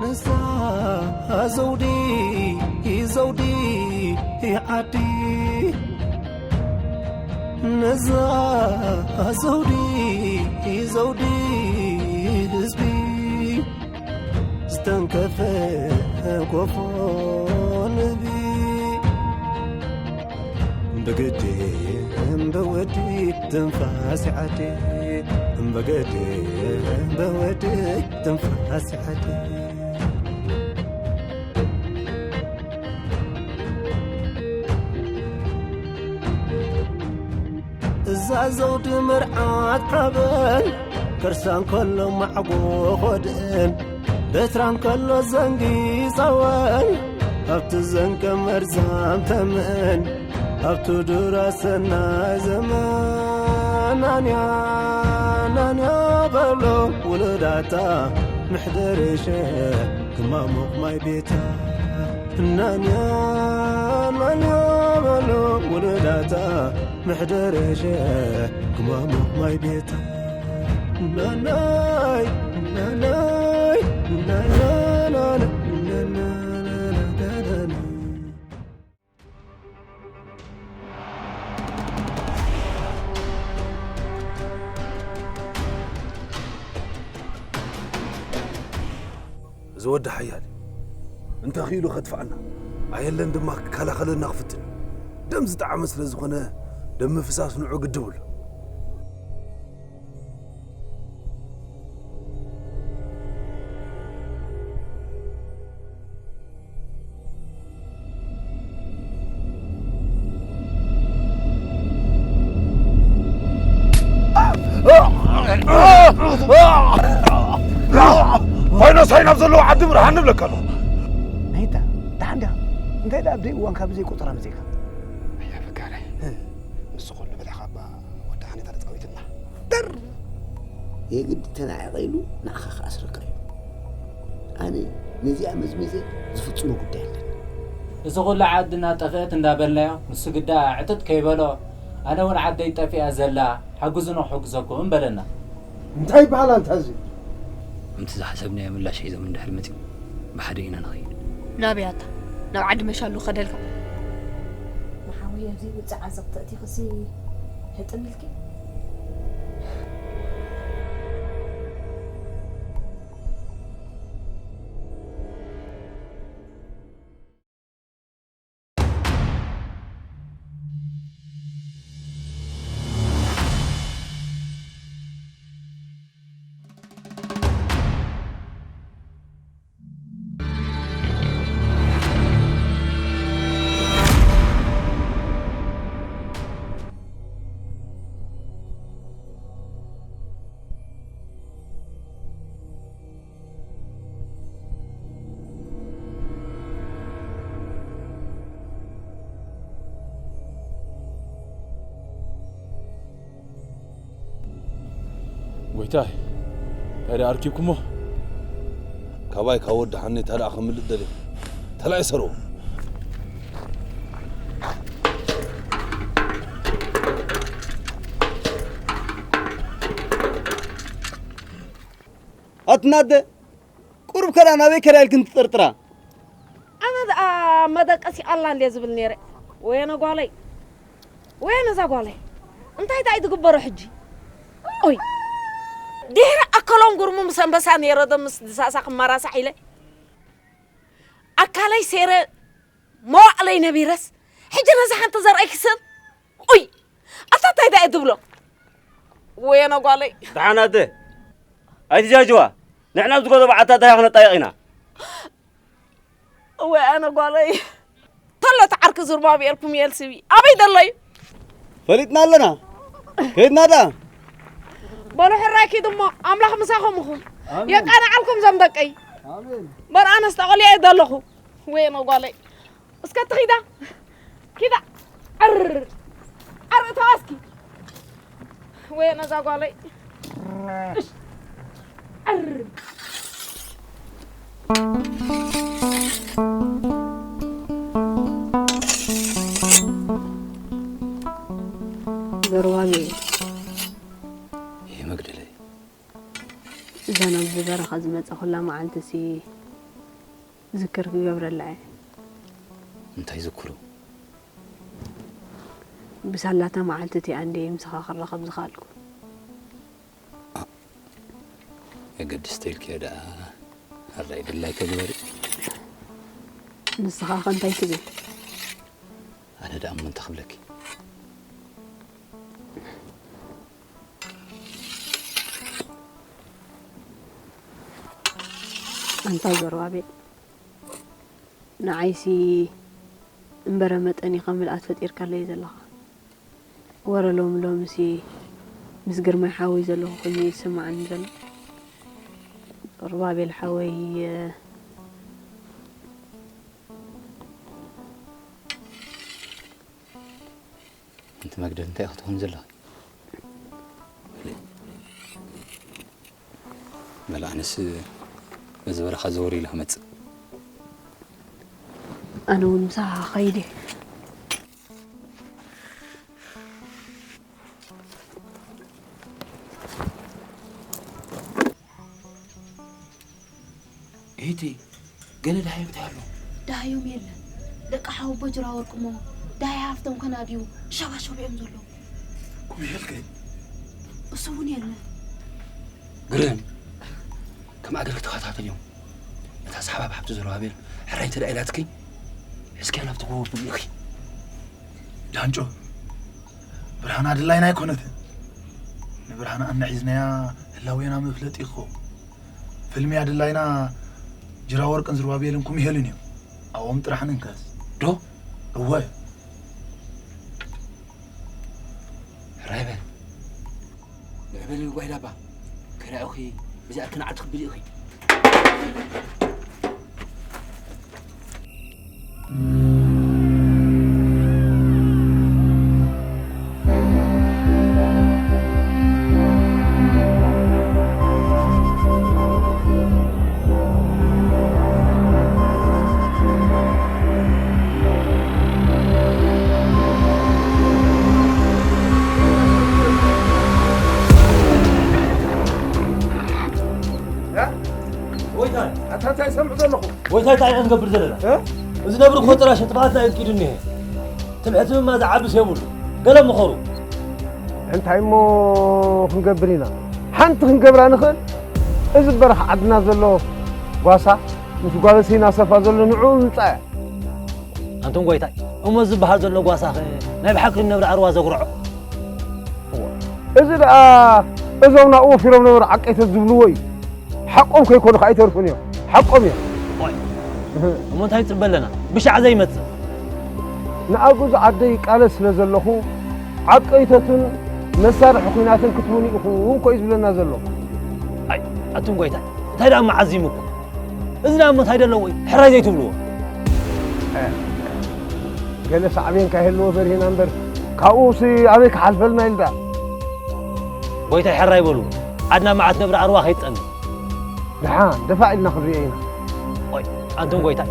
ነዛ ዘውዲ፣ ዘውዲ ዓዲ፣ ነዛ ዘውዲ፣ ዘውዲ ህዝቢ፣ ዝተንከፈ ጎፎ ንህቢ። ብግዲ እምበወዲ ትንፋስ ዓዲ፣ ብግዲ እምበወዲ ትንፋስ ዓዲ። እዛ ዘውዲ መርዓት ሓበን፣ ከርሳ እንከሎ ማዕጎ ኾድእን፣ በትራ እንከሎ ዘንጊ ጸወን፣ ኣብቲ ዘንቀ መርዛም ተመን፣ ኣብቲ ዱራ ሰናይ ዘመን። ናንያ፣ ናንያ በሎ ውሉዳታ፣ ምሕደር ሸ ክማሙቕ ማይ ቤታ። ናንያ፣ ናንያ በሎ ውሉዳታ፣ ምሕደር ሸ ክማሙቕ ማይ ቤታ። ናናይ፣ ናናይ፣ ናናናና፣ ናናናና። እዚ ወዲ ሓያል እዩ። እንተ ኽኢሉ ከጥፍኣና፣ ኣየለን ድማ ክከላኸለና ክፍትን እዩ። ደም ዝጠዓመ ስለ ዝኾነ፣ ደም ምፍሳስ ንዑ ግድብ ኣሎ። ኮይኖ ሳይ ናብ ዘለዎ ዓዲ ብርሃን ንብለካ ኣለኹ። ነይታ፣ ደሓን ዲኻ? እንታይ ደኣ ኣብ ደይ እዋን ካብ ዘይቆጸራ መጺእካ? ኣያ ፈካረ፣ ንሱ ኩሉ ብልሕኻ እባ ወዲ ሓኔታ ተጻዊቱና። ደር! የግድ ተናዒቐ ኢሉ ንዓኻ ክኣስረካ እዩ። ኣነ ነዚኣ መዝሚዘ ዝፍጽሞ ጉዳይ ኣለኒ። እዚ ኩሉ ዓዲ እናጠፍአት እንዳበልናዮ፣ ንሱ ግዳ ዕጥጥ ከይበሎ፣ ኣነ እውን ዓደይ ጠፊኣ ዘላ፣ ሓግዙ ንኽሕግዘኩም በለና። እንታይ ይበሃል ኣንታ እዚ? ከምቲ ዝሓሰብናዮ ምላሽ ሒዞም እንድሕር መጺኦም፣ ብሓደ ኢና ንኸይድ። ናበይ ኣታ? ናብ ዓዲ መሻሉ ከደልካ? ንሓወይ ኣብዚ ውጽእ ዓዘቕቲ ኣእቲኽሲ ህጥም ኢልኪ? ጎይታይ፣ እንታይ ደኣ ኣርኪብኩሞ? ካባይ ካብ ወዲ ሓኔታ ደኣ ከምልጥ ደልየ። ተላኢ ሰርዎ። ኣትናደ፣ ቁሩብ ከዳ ናበይ ከዳ ኢልክን ትጥርጥራ? ኣነ ደኣ መደቀሲ ኣላ እንድየ ዝብል ነይረ። ወየነ ጓለይ፣ ወየነ እዛ ጓለይ፣ እንታይ ደኣ እዩ ዝግበሮ ሕጂ? ኦይ፣ ድሕሪ ኣከሎም ጉርሙ ምስ ኣንበሳ ነይረ ዶ ምስ ድሳሳ ክመራሳሕ ኢለ? ኣካለይ ሴረ መዋእለይ ነቢረስ፣ ሕጂ ነዛ ሓንቲ ዘርኣይ ክስብ? ኡይ! ኣታ እንታይ ደኣ እየ ትብሎ? ወየነ ጓለይ። ደሓን ኣደ፣ ኣይትጃጅዋ። ንሕና ኣብዚ ጎዶ በዓታ እንታይ ክነጣይቕ ኢና? እወ ኣነ ጓለይ። ተሎ እቲ ዓርኪ ዙርባብኤል ኩምኤል ስቢ ኣበይ ደሎ እዩ? ፈሊጥና ኣለና። ከይድና ደኣ። በሉ ሕራይ ኪድ እሞ ኣምላኽ ምሳኹም ይኹን። ኣሜን። የቃንዓልኩም ዘም ደቀይ። ኣሜን። በር ኣነስ ጠቐሊዐ ዘለኹ። ወየነ ጓለይ። እስከ ትኺዳ። ኪዳ። ዕር። ዕር እተዋ እስኪ። ወየነ እዛ ጓለይ። እሽ። ዕር። ዘሩባቤል። ይህ መግደለይ። እዛ ናብዚ በረኻ ዝመጻኹላ መዓልትሲ ዝክር ክገብረላ እየ። እንታይ ዝክሩ? ብሳላታ መዓልቲ እቲኣ እንድየ ምሳኻ ክራኸብ ዝኸኣልኩ። የገድስ ተይልክዮ ደኣ ኣራይ ድላይከ ግበሪ። ንስኻ ኸ እንታይ ትብል? ኣነ ደኣ እሞ እንታይ ክብለኪ? ኣንታ ዘሩባቤል፣ ንዓይሲ እምበረ መጠን ኢኻ ምልኣት ፈጢርካለይ ዘለኻ። ወረ ሎሚ ሎሚሲ ምስ ግርማይ ሓወይ ዘለኹ ኮይኑ እዩ ዝስምዓኒ ዘሎ። ሩባቤል ሓወይ፣ ኣንቲ መግደል እንታይ ኢኻ ትኾኒ ዘለኻ? በል ኣነስ በዚ በረኻ ዘወር ኢለ ክመጽእ። ኣነ እውን ምሳኻ ክኸይድ እየ። እህቲ፣ ገለ ደሃዮም እንታይ ኣሎ? ደሃዮም የለን። ደቂ ሓወቦ ጅራ ወርቅሞ ደሃይ ሃፍቶም ከናድዩ ሸባሸብ እዮም ዘለዉ። ቁም ይልክ። እሱ እውን የለን። ግርም። ከም ኣገር ክትከታተልዮም። እታ ሰሓባብ ሓብቲ ዘረባቤል ሕራይ እንተ ደኣ ኢላትኪ፣ ሕዝኪያ ናብቲ ጎቦ ብልእኺ። ዳንጮ፣ ብርሃን ኣድላይና ኣይኮነትን። ንብርሃን ኣነ ሒዝናያ ህላዌና መፍለጢ ክኸውን። ፍልሚ ኣድላይና ጅራ ወርቅን ዝርባቤልን ኩም ይሄሉን እዮም። ኣብኦም ጥራሕ ንንከስ። ዶ? እወ። ሕራይ በል። ንዕበሊ ጓይላባ። ከዳኡኺ ብዚኣ ትናዓል ትኽብሊ ኢኺ። ጎይታይ፣ ኣታ እንታይ ሰምዕ ዘለኹ? ጎይታይ፣ እንታይ ኢና ንገብር ዘለና? እ? እዚ ነብሪ እኮ ጥራሽ ጥፍኣትና እዩ ኣጥቂዱ እኒሀ። ትምሕቲ ምማ ዝዓብስ የብሉ። ገለ ምኸሩ። እንታይ እሞ ክንገብር ኢና? ሓንቲ ክንገብራ ንኽእል? እዚ በረኻ ዓድና ዘሎ ጓሳ ምስ ጓለሲ እናሰፋ ዘሎ ንዕኡ ምምጻእ እያ። ኣንቱም ጎይታይ፣ እሞ እዚ ዝበሃል ዘሎ ጓሳኸ ናይ ብሓቂ ነብሪ ኣርዋ ዘጉርዖ? እዚ ደኣ እዞም ናብኡ ወፊሮም ነበሩ ዓቀይተት ዝብልዎ እዩ። ሓቆም ከይኮኑ ከኣ ኣይተርፉን እዮም። ሓቆም እዮም። ኦይ፣ እሞ እንታይ ንጽበ ኣለና? ብሻዕ ዘይመጽእ። ንኣጉዚ ዓደይ ይቃለስ ስለ ዘለኹ ዓቀይተቱን መሳርሒ ኲናትን ክትብሉኒ ኢኹም እኮ እዩ ዝብለና ዘሎ። ኣይ፣ ኣቱም ጎይታይ፣ እንታይ ደኣ መዓዚሙኩም? እዚ ደኣ እሞ እንታይ ደለዎ እዩ? ሕራይ ዘይትብልዎ? ገለ ሳዕቤን ካይህልዎ ፈሪህና እምበር ካብኡሲ ኣበይ ክሓልፈልና ኢሉ ደኣ። ጎይታይ ሕራይ በሉ፣ ዓድና መዓት ነብሪ ኣርዋ ከይትጸንሕ። ደሓን ደፋእ ኢልና ክንሪኦ ኢና። ኦይ፣ ኣንቱም ጎይታይ፣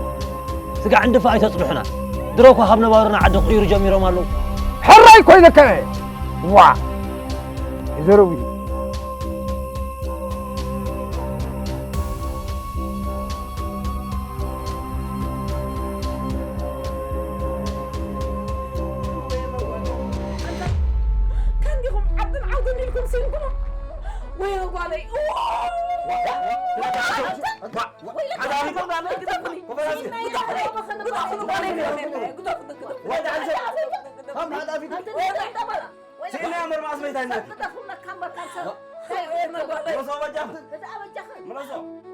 ስጋዕ እንድፋእ ኣይተጽንሑና። ድሮ እኳ ካብ ነባርና ዓዲ ክቕይሩ ጀሚሮም ኣለዉ። ሕራይ እኮ ኢለካ እየ። ዋ! ይዘረቡ እዩ። ከንዲኹም ዓድን ዓውድን ኢልኩም ስኢንኩሞ። ወዮ ጓለይ። ስኢና እምበር መኣስ መይታይነት። ምለሶ በጃኹም። ምለሶ።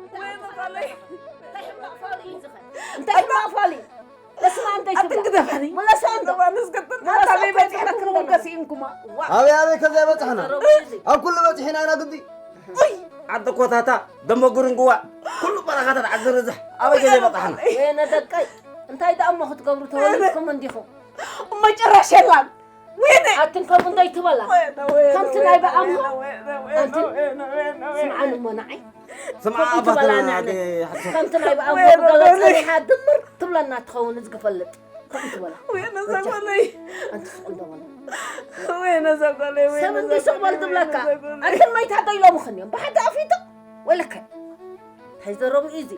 እንታይ ሕማቕ ፋል እዩ ዝኸ እንታይ ሕማቕ ፋል እዩ ተስማ እንታይ ትብላ ግደፈኒ ምለሶ እንዶ ባባንስ ቅጥል ምለሶ እንታይ ትብላ ክምገስ ኢንኩማ ዋ ኣበይ ኣበይ ከዚያ በጻሕና ዘረቡ እዚ ኣብ ኩሉ በጺሕና ኢና ግዲ ዓዲ ኮታታ ደመጉርን ጉዋ ኩሉ በረኻታት ዓዲ ርዝሕ ኣበይ ገለ በጻሕና ወይነ ደቀይ እንታይ ደኣ እሞ ክትገብሩ ተወሊድኩም እንዲኹም መጨረሻ የላን ወይነ ኣትን ከምኡ እንታይ ትበላ ከምቲ ናይ ብኣምኖ ኣንቲ ስምዓን እሞ ንዓይ ስምዓ ከምኡ ትበላ ኣባትና ንዕነ ከምቲ ናይ ብኣምኖ ብገለ ጸኒሓ ድምር ትብለና ትኸውን እዚ ክፈልጥ ከምኡ ትበላ ወይነ ዘበለይ ኣንቲ ስቕ እንዶ በላ ወይነ ዘበለይ ሰብ እንዲ ስቕ በል ትብለካ ኣንትን መይታ ዶ ኢሎምኽን እዮም ብሓደ ኣፊጡ ወይለከ እንታይ ዘረቡ እዩ እዚ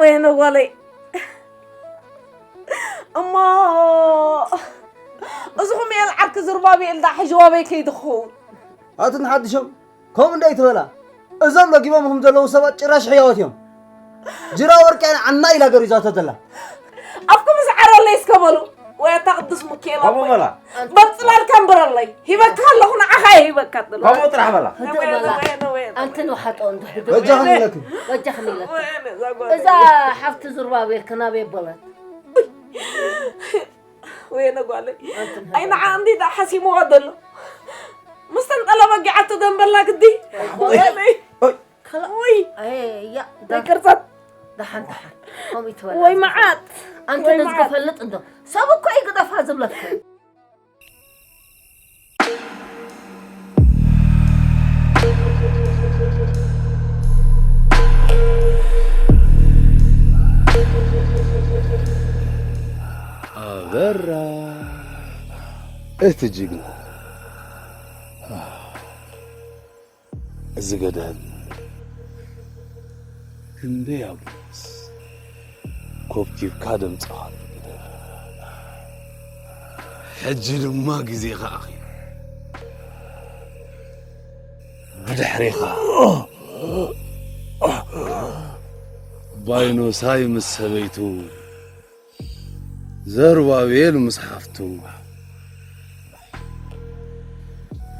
ወይነ ጓለይ እሞ፣ እዚ ኹምኤል ዓርኪ ዝሩባቤል ዳ ሕጂ ዋበይ ከይዱ ክኸውን። ኣቲ ንሓድሾም ከምኡ እንደ ኣይትበላ። እዞም ለጊቦምኹም ዘለዉ ሰባት ጭራሽ ሕያዎት እዮም። ጅራ ወርቂ ዓይና ዓና ኢላ ገሪዛቶ ዘላ። ኣፍኩም ዝዓረለይ እስከ በሉ። ወይ ኣታ ቅዱስ ሚካኤል ከምኡ ኣቦይ። በላ። በጽላልካ እምበረለይ። ሂበካ ኣለኹ፣ ንዓኻ እየ ሂበካ ዘለኹ። ከምኡ ጥራሕ በላ። ህድእ ወይነ፣ በላ። ወይነ፣ ወይነ። ኣንቲ ንውሓጦ እንዶ ህድእ በጃ በላ። ክንለኪ። በጃ ክንለኪ። ወይነ፣ እዛ ጓል እዛ እየ። ሓፍቲ ዙርባቤል ከናበይ በለት? ወይነ ጓለይ። ኣንቲ ንውሓጦ። ኣይ ንዓ እንዲ ዳ ሓሲምዋ ዘሎ። ምስ ተንጠለ በጊዓቶ ደንበላ ግዲ። ኣይ ጓለይ። ወይነይ። ኦይ። ከላ-፣ ወይ። ኣይ፣ ያ፣ ዳ-፣ ይቅርታ። ደሓን፣ ደሓን። ከምኡ ይትበል። ወይ መዓት። ኣንተ ወይ ነዚ መዓት። ክፈልጥ እንዶ። ሰብ እኮ እዩ ግደፋ ዝብለካ። ኣበራ፣ እቲ ጅግና። እዚ ገደል ክንደይ ኣብስ ኮብቲብካ ደምጽኻሉ ገደል። ሕጂ ድማ ግዜኻ ኣኺሉ። ብድሕሪኻ ባይኖሳይ ምስ ሰበይቱ ዘሩባቤል ምስ ሓፍቱ፣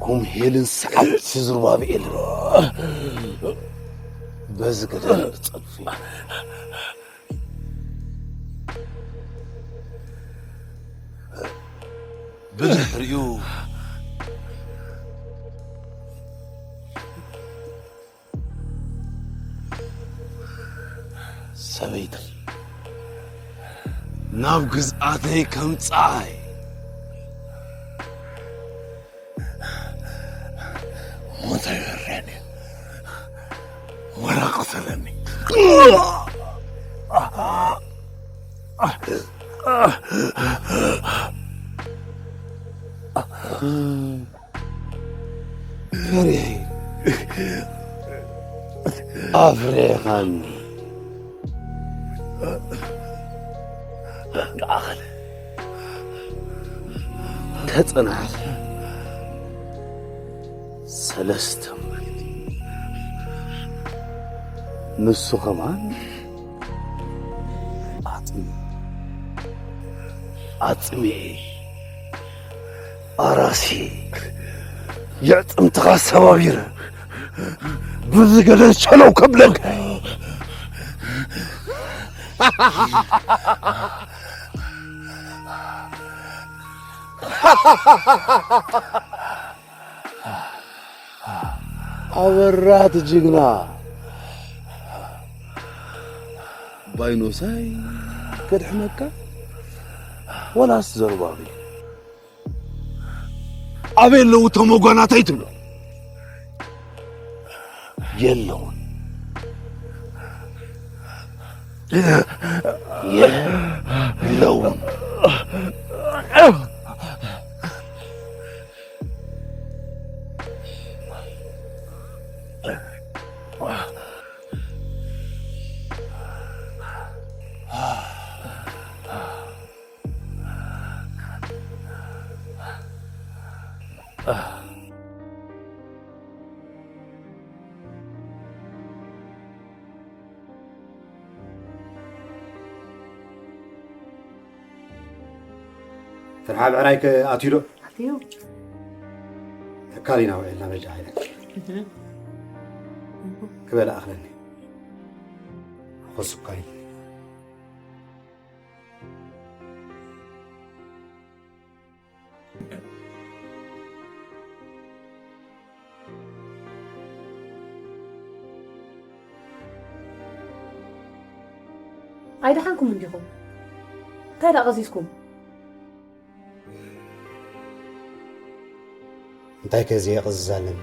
ኮምሄልን ሰዓብቲ ዘሩባቤልን በዚ ገደል ክጸድፉ። ብድሕሪኡ ሰበይቲ ናብ ግዝኣተይ ከምጽኣይ ሞት ኣይበርሕን እዩ። ወላ ቅተለኒ። ፈሪሐ ኣፍሪሕኻኒ። ኣኸለ ተጸናሕቲ ሰለስተ ማለት እዩ። ንሱ ኸማን ዓጽሚ፣ ዓጽሚ ኣራሲ የዕጽምትኻ ሰባቢረ ብዝገደል ሸለው ከብለካ። ኣበራ እቲ ጅግና ባይኖሳይ ከድሕነካ ወላስ ዘሩባቤል? ኣበይ ኣለዉ እቶም ወገናተይ ትብሎ? የለውን። የለውን። ፍርሓ ብዕራይ ከ ኣትዩ ዶ? ኣትዩ። ተካሊና ውዒልና በጃ ሓይለ። እህ። ክበላ ኣኽለኒ። ኾስኳይ። ኣይደሓንኩም እንዲኹም? እንታይ ደኣ ቀዚዝኩም? እንታይ ከ ዘየቕዝዝ ኣለኒ?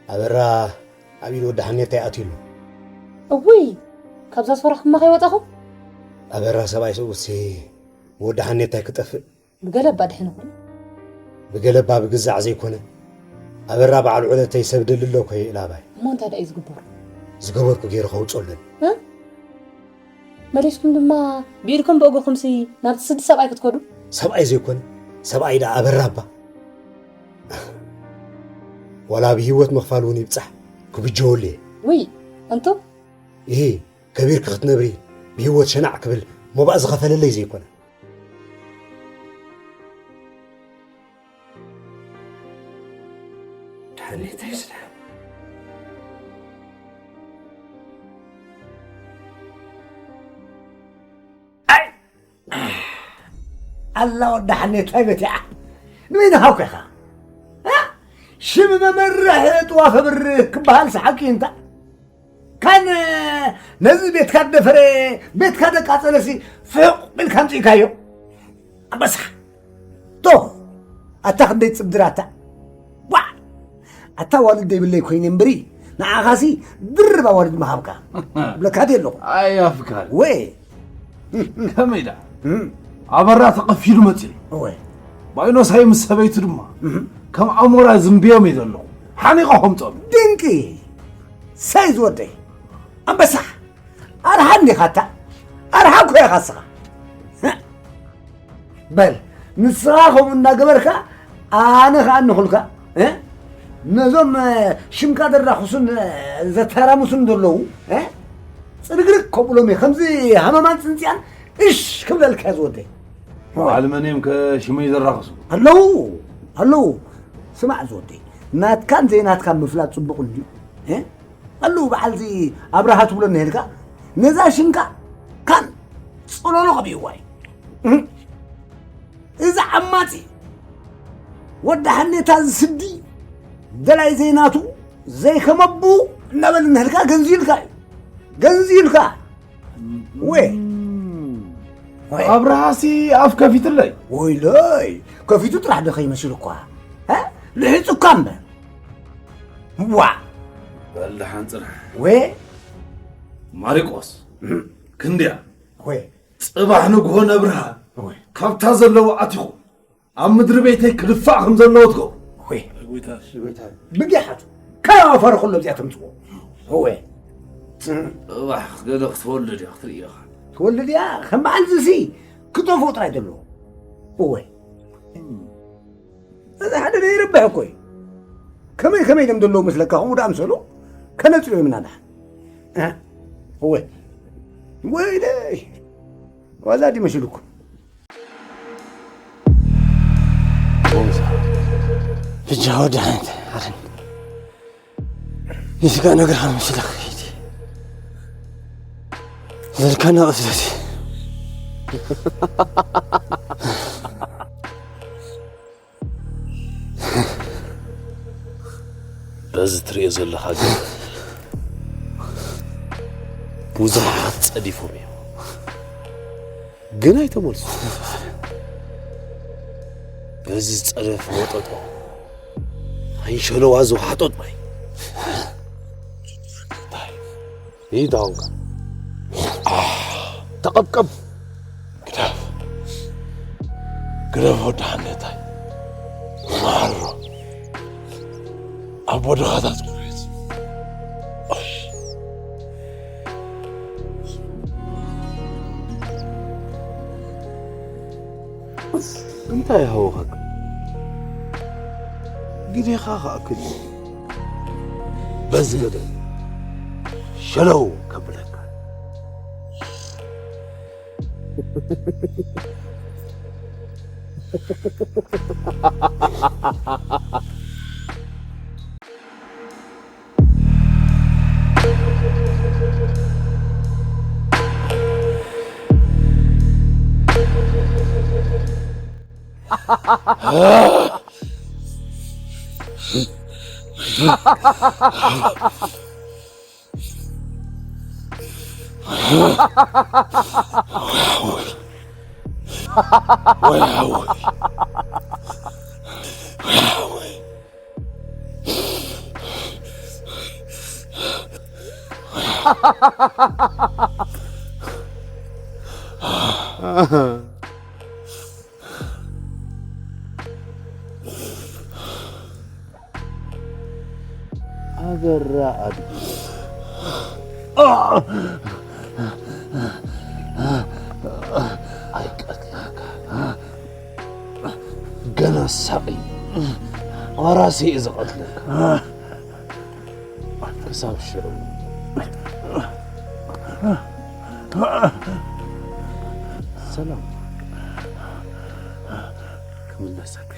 ኣበራ ኣብ ኢድ ወዲ ሓኔታይ ኣትዩ ኣሎ። እውይ፣ ካብዛ ዝፈራሕኩማ ከይወጻኹም? ኣበራ ሰብኣይ ሰብኡትሲ ወዲ ሓኔታይ ክጠፍእ ብገለባ ድሕን ኹን። ብገለባ ብግዛዕ ዘይኮነ፣ ኣበራ በዓል ዑደተይ ሰብ ደሊ ኣሎ እኮ እዩ እላባይ። እሞ እንታይ ደኣ እዩ ዝግበር? ዝገበርኩ ገይረ ከውፅኦ ኣለኒ። መሊስኩም ድማ ብኢድኩም ብእግርኩምሲ ናብቲ ስዲ ሰብኣይ ክትከዱ? ሰብኣይ ዘይኮነ ሰብኣይ ደኣ ኣበራ እባ። ዋላ ብህይወት ምኽፋል እውን ይብፃሕ ክብጀወሉ እየ። ውይ እንቱ ይሄ ከቢርኪ ክትነብሪ ብህይወት ሸናዕ ክብል ሞባእ ዝኸፈለለይ ዘይኮነ። ድሓነተይ ስለ ኣላ ወዳ ሓኔታይ በቲዓ ንበይንኻ እኮ ኢኻ ሽም መመርሕ ጥዋፈ ብር ክበሃል ሰሓቂ እንታ ካን ነዚ ቤትካ ደፈረ ቤትካ ደቃጸለሲ ፍሕቕ ኢልካ ኣምጺእካዮ ኣንበሳ ቶ ኣታ ክንደይ ጽብድራታ ዋ ኣታ ዋልድ ደይብለይ ኮይነ እምበሪ ንዓኻሲ ድርብ ኣዋልድ ምሃብካ ብለካ ድየ ኣለኹ ኣይ ኣፍካሪ ወይ ከመይ ደኣ ኣበራ ተቐፊሉ መጺኡ እወ ባይኖሳይ ምስ ሰበይቱ ድማ ከም ኣሞራ ዝንብዮም እየ ዘለኹ ሓኒቐ ከምጾም ድንቂ ሳይ ዝወደይ ኣንበሳ ኣርሓ እንዲኻ እታ ኣርሓ እኮ ኢኻ እስኻ በል ንስኻ ከምኡ እናገበርካ ኣነ ኸኣ እንኹልካ ነዞም ሽምካ ዘራኽሱን ዘተራምሱን ዘለዉ ፅርግርግ ከብሎም እየ ከምዚ ሃመማን ፅንፅያን እሽ ክብለልካ እየ ዝወደይ በዓል መን እዮም ከ ሽመይ ዘራኽሱ ኣለዉ ኣለዉ ስማዕ ዝወደይ ናትካን ዘይናትካን ምፍላጥ ፅቡቕ እንድዩ ኣለዉ በዓልዚ ኣብርሃ ትብሎ እኒሄልካ ነዛ ሽምካ ካን ጸሎሎ ቀቢእዋ እዩ እዚ ዓማጺ ወዲ ሓኔታ ዝስዲ ደላይ ዘይናቱ ዘይከመቡ እናበል እኒሄልካ ገንዚልካ እዩ ገንዚልካ ወ ኣብርሃሲ ኣፍ ከፊትለይ ወይለይ ከፊቱ ጥራሕ ዶ ከይመስል እኳ ልሒጹ እኳ እምበር ዋ በል ደሓን ፅናሕ ወይ ማሪቆስ ክንድያ ወይ ፅባሕ ንግሆ ነብርሃ ወይ ካብታ ዘለዎ ኣቲኹ ኣብ ምድሪ ቤተይ ክድፋእ ከም ዘለዎ ትገብሩ ወይ ብጊሓቱ ከያወፈር ኩሎ እዚኣ ተምፅዎ ወይ ፅባሕ ገለ ክትወልድ እያ ክትርኢ ኢኻ ትወልድ እያ ከም በዓል ዝሲ ክጠፍኡ ጥራይ ዘለዎ ወይ እዚ ሓደ ዘይርብሕ እኮ እዩ ከመይ ከመይ ደም ዘለዎ መስለካ ከምኡ ደኣ ምሰሉ ከነፅዮ ምናዳ ወይ ወይለይ ዋዛ ድዩ መሲልኩም ብጃ ወዲ ሓንቲ ኣረን ንስጋ ነግርካ ምስለክ ሂድ ዘልካና ቅስለት በዚ ትሪኦ ዘለኻ ግን ብዙሓት ጸዲፎም እዮም ግን ኣይተመልሱ በዚ ዝጸደፍ ወጠጦ ሓንሸለዋ ዝውሓጦ ጥራይ ይዳውጋ ተቐብቀብ ግደፍ ግደፍ ወዲ ሓኔታይ መሃሮ ኣቦ ድኻታት ቁርቤት እንታይ ሃወኸካ ግዴኻ ከኣክል በዚ ገደል ሸለው ከብለካ ኣበራ ኣድጊ ኣይቀትለካ። ገና ሳቂ ራሴ እየ ዝቐትለካ። ክሳብ ሽዑ ሰላም ክምለሰካ።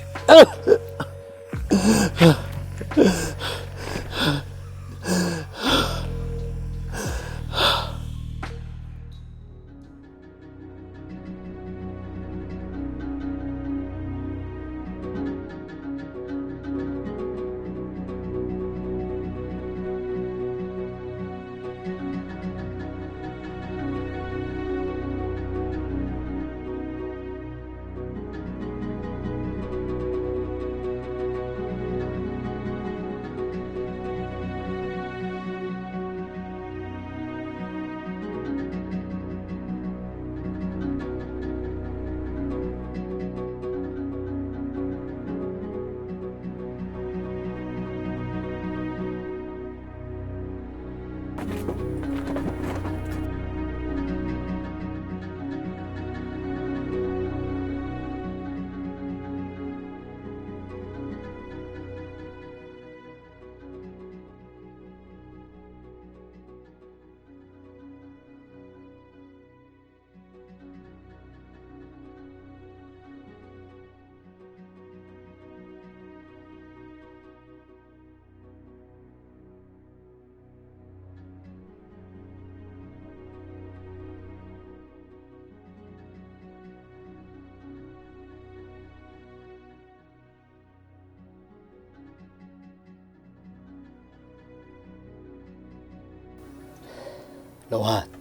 ለውሃት፣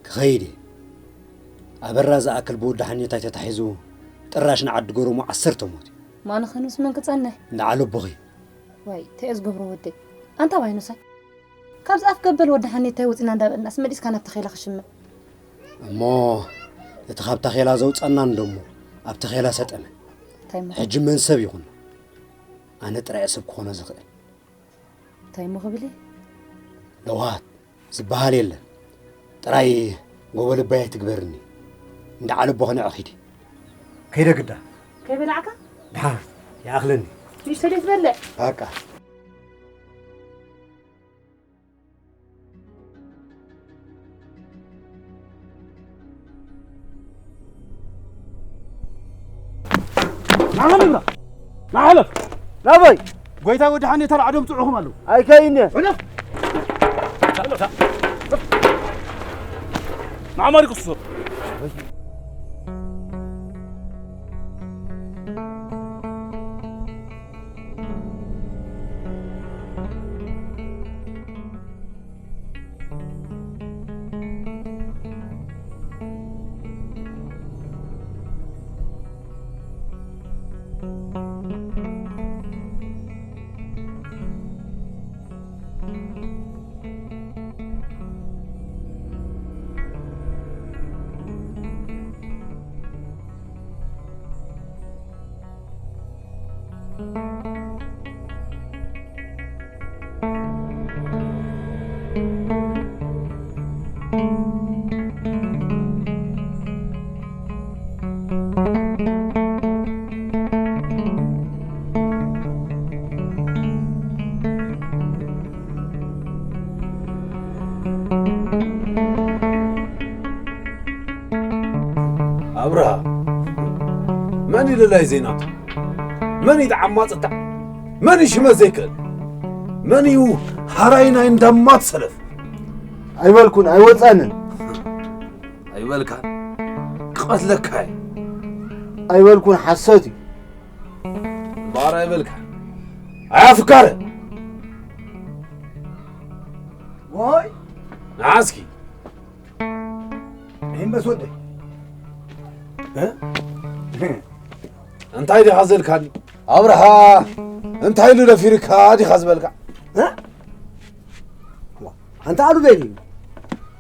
ክኸይድ እየ። ኣበራ ዝኣክል ብወዲ ሓኔታይ ተታሒዙ ጥራሽ ንዓዲ ገሮሙ ዓሰርተ ሞት እዩ። ማን ኸንስ መን ክጸንሕ? ንዓል ኣቦኺ። ዋይ፣ እንታይ እየ ዝገብሮ ወደይ? ኣንታ ባይኖሳይ። ካብዚ ኣፍ ገበል ወዲ ሓኔታይ ወጺና እንዳበልናስ መሊስካ ናብ ተኼላ ክሽምዕ። እሞ እቲ ካብ ታኼላ ዘውጸና እንዶ እሞ ኣብ ተኼላ ሰጠመ። እንታይ እሞ? ሕጂ መን ሰብ ይኹን? ኣነ ጥራይ እየ ሰብ ክኾኖ ዝኽእል። እንታይ እሞ ክብል እየ? ለውሃት ዝበሃል የለን። ጥራይ ጎቦ ልባይ ኣይትግበርኒ። እንዳ ዓለቦ ከነዐ ኺዲ። ከይደ ግዳ። ከይበላዕካ? ድሓር ይኣኽለኒ። ንእሽቶ ድየ ትበልዕ? በቃ። ናብራ ናሕለፍ። ናበይ? ጎይታ ወዲ ሓኔ ተራዕዶም ጽዑኹም ኣለዉ። ኣይከይን እየ። ሕለፍ። ንዓ ማሪኩስ። ኣብርሃ፣ መን እዩ ደላይ ዜናቱ? መን እዩ ተዓማጽታ? መን እዩ ሽመት ዘይክእል? መን እዩ ሃራይ ናይ እንዳማት ሰለፍ? ኣይበልኩን፣ ኣይወጻንን። ኣይበልካን፣ ክቐትለካ እየ። ኣይበልኩን፣ ሓሶት እዩ። እምበኣር ኣይበልካን። ኣይ ኣፍካረ! ወይ! ንዓ እስኪ። ይህን በስ ወደይ። እ? እንታይ ዲኻ ዘልካኒ? ኣብርሃ፣ እንታይ ኢሉ ደፊርካ ዲኻ ዝበልካ? እ? ዋ፣ ኣንታ ኣሉ በይኒ።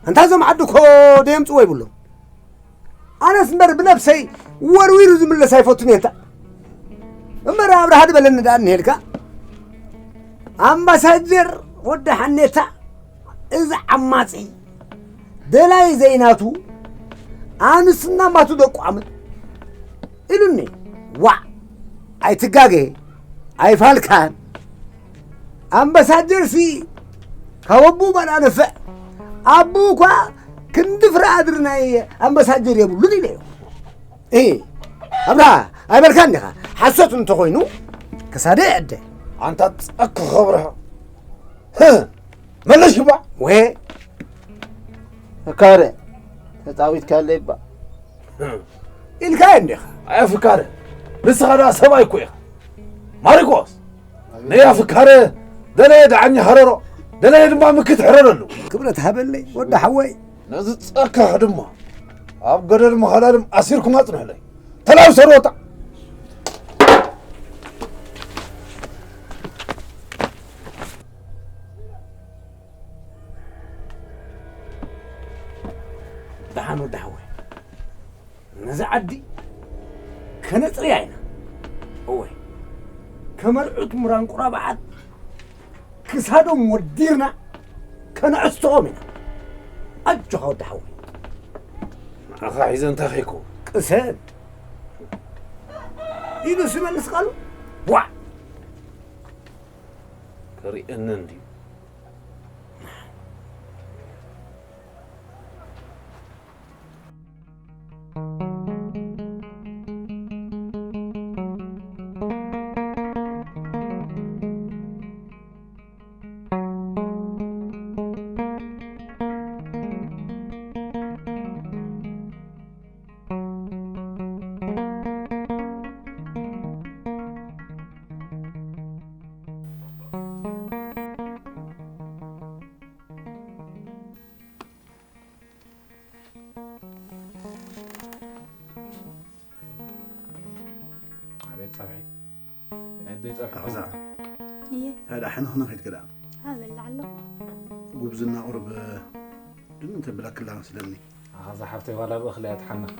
ኣንታ እዞም ዓዲ እኮ ደየምጽዎ ይብሎም። ኣነስ እምበር ብነብሰይ ወርዊሩ ዝምለስ ኣይፈቱን እየ። እንታ እምበር ኣብርሃ ዝበለኒ ደኣ እኒሄልካ። ኣምባሳደር ወዲ ሓኔታ እዚ ዓማጺ ደላይ ዘይናቱ ኣንስና ማቱ ደቋምን ኢሉኒ። ዋዕ ኣይትጋገ ኣይፋልካን ኣምባሳደር ሲ ካብ ኣቡ ባላ ነፍዕ ኣቡ እኳ ክንዲ ፍረ ኣድሪ ናይ ኣምባሳደር የብሉን ኢለዮ። እ ኣብርሃ ኣይበልካን ዲኻ ሓሶት እንተኾይኑ ክሳደ ይዕደ። ኣንታ ጸክ ኸብርሃ መለሽ ግባ። ወ ፍካረ ተጻዊትካለይ እባ። ኢልካ እንዲኻ። ኣያ ፍካረ ንስኻ ደኣ ሰብኣይ እኮ ኢኻ። ማሪቆስ ነያ ፍካረ ደለየ ደዓኛ ሃረሮ ደለየ ድማ ምክት ሕረረሉ። ክብረት ሃበለይ ወዲ ሓወይ። ነዚ ጸካኽ ድማ ኣብ ገደል መኻላድም ኣሲርኩም ኣጽንሕለይ። ተላብሰ ሮታ። ደሓን ወዲ ሓወይ ነዚ ዓዲ ከነጽርያ ኢና። እወ ከመርዑት ሙራንቁራ በዓት ክሳዶም ወዲርና ከነዕስቶም ኢና። ኣጆኻ ወዲ ሓወይ። ንዓኻ ሒዘ እንታይ ኸይኮ ቅሰን ኢሉ ስመልስ ቃሉ ዋዕ ከርእየኒ እንድዩ። ኣቤት ጸብሒ። ኣደይ ጸብሒ ኣዛ። እየ። ታዲያ ሕንኽንኽ ኢልክ ደኣ? ኣበላ ኣለኹ። ጉብዝና ቁሩብ ድም እንተብለክላ መስለኒ። ኣዛ ሓፍተይ ዋላ ብእኽሊ እያ ትሓንኽ።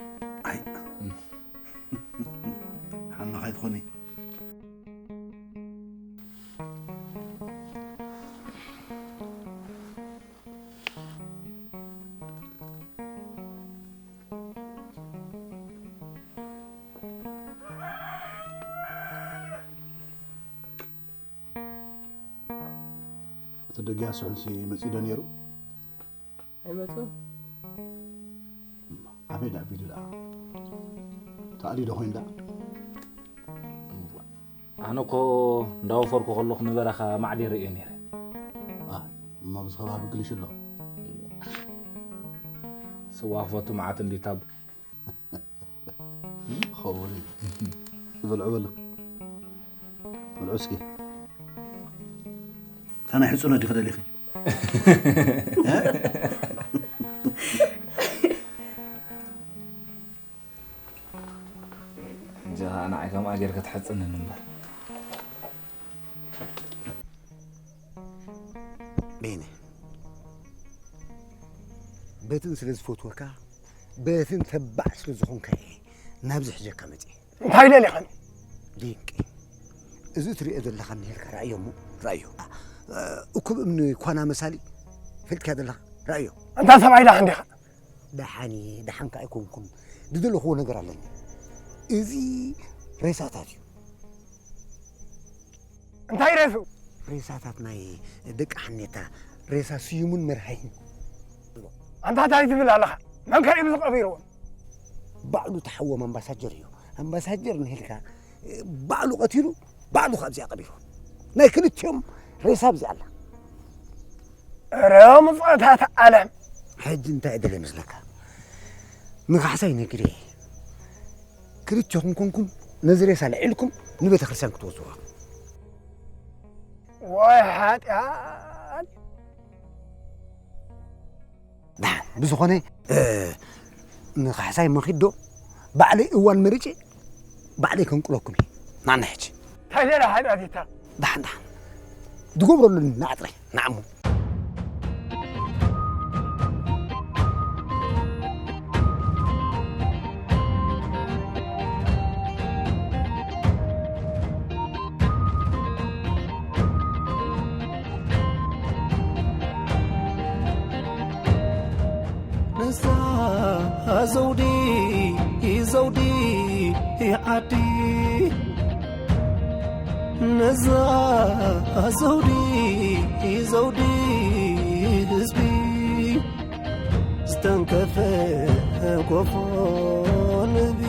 ኣይ። እም። ሓንኽ ኣይትኾኒ። እቲ ደጊያ ስሑልሲ መጺኡ ዶ ነይሩ? ኣይመጹን። ኣበይ ደኣ ቢሉ ደኣ? ተኣልዩ ዶ ኮይኑ ደኣ? ኣነ እኮ እንዳወፈርኩ ከለኹ ንበረኻ ማዕድ ይርእዮ ነይረ። ኣ፣ እሞ ኣብዚ ከባቢ ግልሽ ኣሎ። ስዋ ክፈቱ መዓት እንዲታብ። ኸውን እዩ። በልዑ በሉ። በልዑ እስኪ። እታ ናይ ሕጹኖ ዲኺ ደሊኺ? እ? እንጃ ንዓይ ከምኣ ጌርካ ትሕጽንን እምበር። ቤነ፣ በትን ስለ ዝፈትወካ፣ በትን ተባዕ ስለ ዝኾንካ እየ ናብዚ ሕጀካ መጽየ። እንታይ ደሊኻኒ? ድንቂ። እዚ እትሪኦ ዘለኻ እኒሄልካ ራእዮ እሞ፣ ራእዮ። እ፣ እኩብ እምኒ ኳና መሳሊ ፈልጥካ ዘለኻ ራእዮ። ኣንታ ሰብኣይ ዳኻ እንዲኻ? ደሓን እየ፣ ደሓንካ ኣይኮንኩን። ዝደለኽዎ ነገር ኣለኒ። እዚ ሬሳታት እዩ። እንታይ ሬሱ? ሬሳታት ናይ ደቂ ሓኔታ፣ ሬሳ ስዩምን መርሃይን። ኣንታ እንታይ ትብል ኣለኻ? መን ከ እዩ ቀቢርዎም? ባዕሉ ተሓዎም ኣምባሳጀር እዩ። ኣምባሳጀር ንሂልካ ባዕሉ ቀቲሉ፣ ባዕሉ ካብዚኣ ቀቢርዎም። ናይ ክልቲኦም ሬሳ ኣብዚኣ ኣላ። ኧረ ምጽኣታት ዓለም። ሕጂ እንታይ እየ ደልየ መስለካ? ንካሕሳይ ነግርየ። ክልቴኹም ኮንኩም ነዚ ሬሳ ልዒልኩም ንቤተ ክርስቲያን ክትወስድዎ። ወይ ሓጢኣት። ደሓን፣ ብዝኾነ፣ እ፣ ንካሕሳይ መኺድ ዶ ባዕለይ እዋን መሪጨ ባዕለይ ከንቅለኩም እየ። ናና ሕጂ። እንታይ ሌላ ሓጢኣት እታ? ደሓን፣ ደሓን። ዝገብረሉ ንዓጥረ፣ ንዓሞ። እዛ ዘውዲ፣ ዘውዲ ዓዲ፣ ነዛ ዘውዲ፣ ዘውዲ ህዝቢ፣ ዝተንከፈ ኮፎ ንህቢ።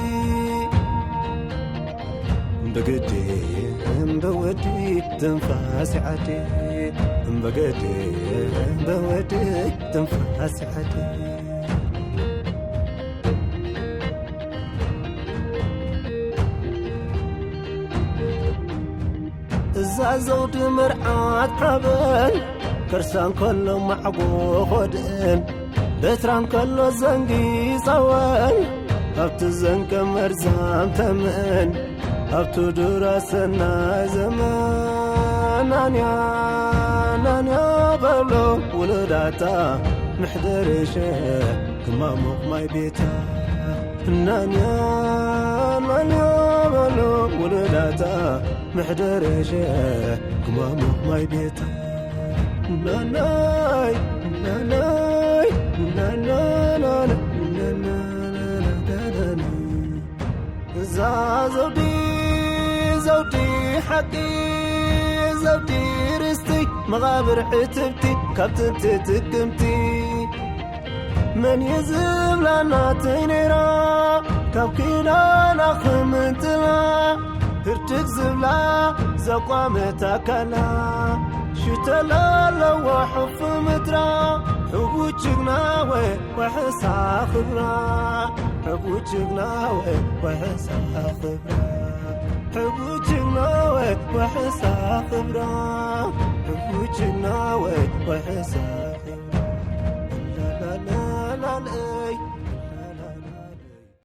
በግዲ እምበወዲ ትንፋስ ዓዲ፣ በግዲ እምበወዲ ትንፋስ ዓዲ። እዛ ዘውዲ መርዓት ሓበን፣ ከርሳን ከሎ ማዕጎ ኾድን፣ በትራን ከሎ ዘንጊ ጸወን፣ ኣብቲ ዘንገ መርዛም ተመን፣ ኣብቲ ዱራ ሰናይ ዘመን። ናንያ፣ ናንያ በሎ ውሉዳታ፣ ምሕደርሸ ክማሙቕ ማይ ቤታ። ናንያ፣ ናንያ በሎ ውሉዳታ፣ ምሕደርሸ ክማሙቕ ማይ ቤታ። ናናይ፣ ናናይ፣ ናናናና፣ ናናናና። እዛ ዘውዲ፣ ዘውዲ ሓቂ፣ ዘውዲ ርስቲ፣ መቓብር ዕትብቲ፣ ካብ ጥንቲ ጥቅምቲ። መን እዩ ዝብላ ናተይ ነይራ፣ ካብ ኪዳና ክምንጥላ፣ ህርድግ ዝብላ ዘቋመት ኣካላ፣ ሽተላ ኣለዋ ሕፉ ምድራ፣ ሕቡት ጅግና ወይ ዋሕሳ ክብራ፣ ሕቡት ጅግና ወይ ዋሕሳ ክብራ፣ ሕቡት ጅግና ወይ ዋሕሳ ክብራ፣ ሕቡት ጅግና ወይ ዋሕሳ ክብራ። ላላላላላ።